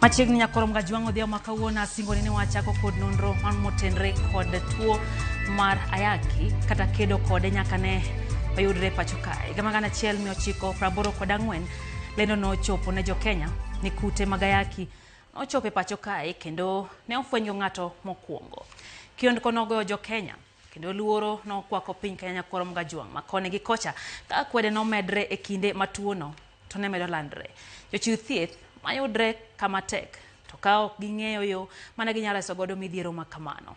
Machiegni nyakoro Mgajwang' odhiambo ma kawuono asingoni ni wachako kod nonro man motenre kod tuo mar ayaki kata kedo kode nyaka ne oyudre pacho kae. Higa mar 1984 lendo nochopo ne jokenya ni kute mag ayaki nochopo e pacho kae kendo ne ofwenyo ng'ato mokwongo. Kiondko nogoyo jokenya kendo luoro nokwako piny Kenya nyakoro Mgajwang' ma koni gi kocha ka akwede nomedre e kinde ma tuono to ne medo landre. Jochiw thieth mayudre kama tek to ka ok ging'eyo yo mane ginyalo reso godo midhiero ma kamano.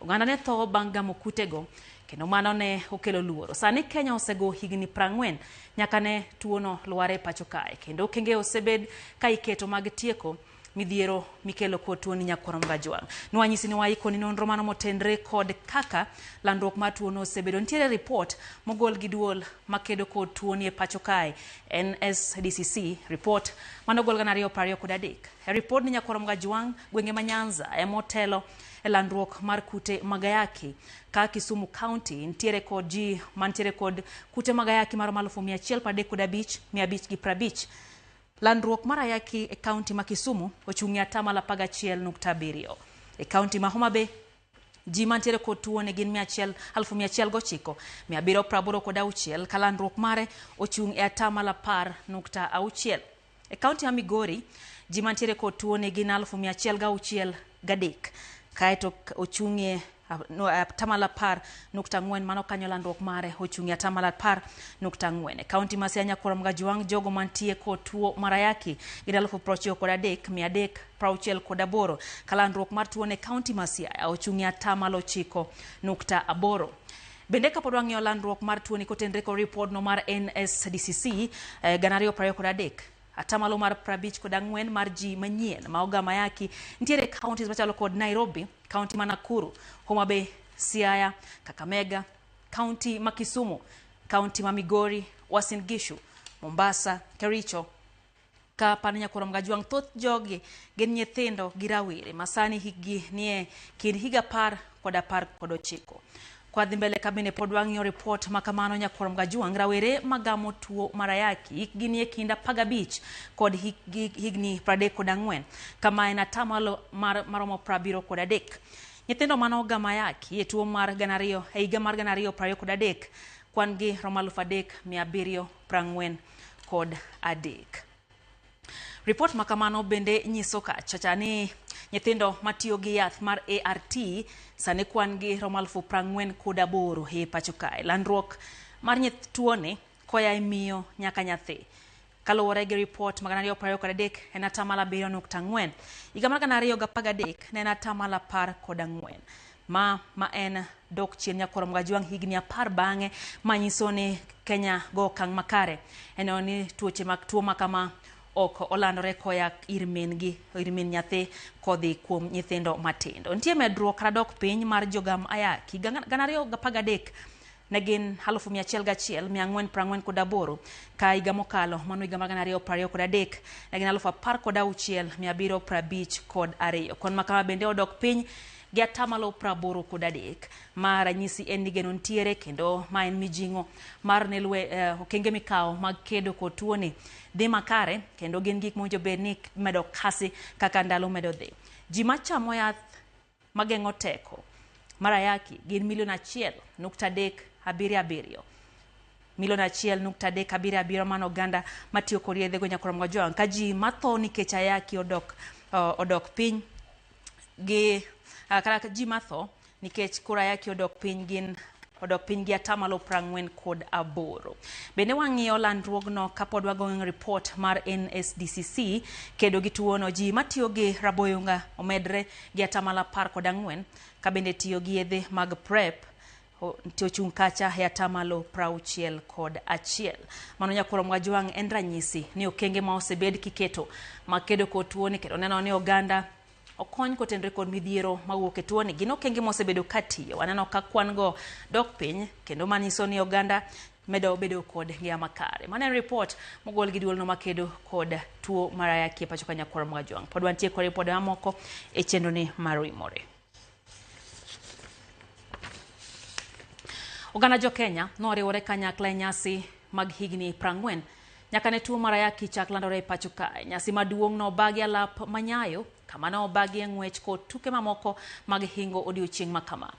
Oganda ne tho bang' gamo kutego kendo mano ne okelo luoro. Sani Kenya osego higni 40 nyaka ne tuono lwar e pacho kae kendo okenge osebed ka iketo mag tieko midhiero mikelo kod tuoni nyakwar Mgajwang'. Nwanyisi ni waikoni nonro mano motenre kod kaka landruok mar tuono osebedo. Nitiere ripot mogol gi duol makedo kod tuoni e pacho kae NSDCC report manogol 2023. E ripod ni nyakwar Mgajwang' gwenge ma Nyanza emotelo e landruok mar kute mag ayaki ka Kisumu County nitiere kod ji mantiere kod kute mag ayaki maromo 135,550. Landruok mar ayaki e kaunti ma Kisumu ochung' e atamalo 11.7. E kaunti ma Homa Bay ji mantiere kod tuo ni gin 109,786 ka landruok mare ochung' e atamalo 10.6. E kaunti ma Migori ji mantiere kod tuo ni gin 106,003 kaeto ochung' e atamalo 10.4 mano kanyo landruok mare ochung' e atamalo 10.4. E kaunti ma Siaya nyakwar Mgajwang' jogo mantie kod tuo mar ayaki gin 93,368 ka landruok mar tuo ne kaunti ma Siaya ochung' e atamalo 9.8. Bende kapod wang'iyo landruok mar tuoni kotenre kod ripodno mar NSDCC 2023 atamalo mar 54 mar ji manyien ma ogamo ayaki nitiere counties machalo kod Nairobi, kaunti ma Nakuru, Homa Bay, Siaya, Kakamega, kaunti ma Kisumu, kaunti ma Migori, Uasin Gishu, Mombasa, Kericho ka pano nyakwar Mgajwang' thoth jogi gin nyithindo gi rawere ma sani hikgi nie kind higa 10 kod 19. Kwa dhi mbele ka bende pod wang'iyo ripot ma kamano nyakwar Mgajwang' rawere magamo tuo mar ayaki hikgi nie kind 15 kod higni 34 kama en atamalo mar maromo 73. Nyithindo mane ogamo ayaki e tuo mar 2000 e higa mar 2023 kwan gi romo 3743. Ripot ma kamano bende nyiso kachacha ni nyithindo matiyo gi yath mar ART sani kwan gi romo 48,000 e pacho kae. Landruok mar tuoni koya e miyo nyaka nyathi. Kaluwore gi ripot mag 2023 en atamalo 7.4. Higa mar 2013 ne en atamalo 14. Ma en dok chien nyakwar Mgajwang' higni 10 bang'e manyiso ni Kenya go okang' makare en ni tuoche mag tuo makama ok olandore koya ir min gi ir min nyathi kodhi kuom nyithindo matindo. Nitie medruok kata dok piny mar jogam ayaki 2013 ne gin 101,448 ka higa mokalo mano higa mar 2023 ne gin 16,752. Kwan makama bende odok piny gi atamalo 83 ma ranyisi en ni geno nitiere kendo ma en mijing'o mar ne okenge mikawo mag kedo kod tuoni dhi makare kendo gin gik mowinjo bed ni medo kasi kaka ndalo medo dhi. Ji machamo yath mageng'o teko mar ayaki gin milion 1.377. Milion 1.377 mano oganda matiyo kod yedhe go nyakwar Mgajwang' ka ji matho nikech ayaki odok piny gi kata ji matho nikech koro ayaki odok piny gin odok piny gi atamalo 48. Bende wang'iyo landruogno kapod wagoyo ripot mar NSDCC kedo gi tuono ji matiyo gi raboyunga omedre gi atamalo 14 ka bende tiyo gi yedhe mag PrEP ochung' kacha e atamalo 61. Mano nyakwar Mgajwang' en ranyisi ni okenge ma osebed kiketo mag kedo kod tuoni kendo neno ni oganda okony kotenre kod midhiero mawuok e tuoni gin okenge mosebedo katiyo. Waneno ka kwan go dok piny kendo manyiso ni oganda medo bedo kod ngima makare. Mano en ripot mogol gi duolno makedo kod tuo mar ayaki e pacho ka nyakwar Mgajwang'. Pod wantie kod ripode mamoko e chenro ni mar Oimore. Oganda jo Kenya noriwore kanyakla e nyasi mag higni 40 Nyaka ne tuo mar ayaki chak landore e pacho kae. Nyasi maduong' nobagi alap manyayo kama ne obagi e ng'wech kod tuke mamoko mag hingo odiochieng' ma kama.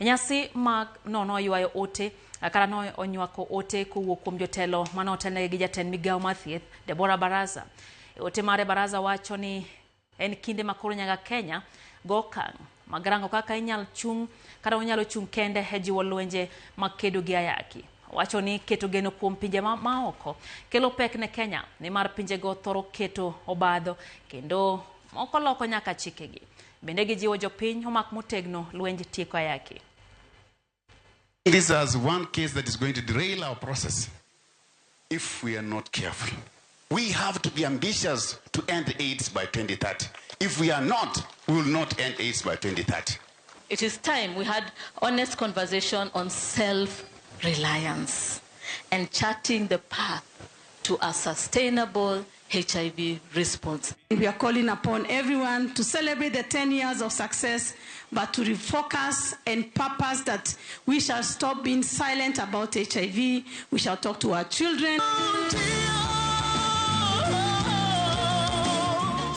Nyasi mag no noywayo ote kata no onywako ote kowuok kuom jotelo mane otelnegi gi jatend migawo mar thieth Deborah Baraza. E ote mare Baraza wacho ni en kinde ma koro nyaka Kenya go okang' mag rango kaka inyal chung' kata onyalo chung' kende e jiwo lwenje mag kedo gi ayaki. Wacho ni keto geno kuom pinje maoko kelo pek ne Kenya nimar pinjego thoro keto obadho kendo moko loko nyaka chikegi. Bende gijiwo jopiny omak motegno lwenj tieko ayaki. This as one case that is going to derail our process if we are not careful. We have to be ambitious to end AIDS by 2030. If we are not, we will not end AIDS by 2030. It is time we had honest conversation on self-reliance and charting the path to a sustainable HIV response. We are calling upon everyone to celebrate the 10 years of success, but to refocus and purpose that we shall stop being silent about HIV. We shall talk to our children.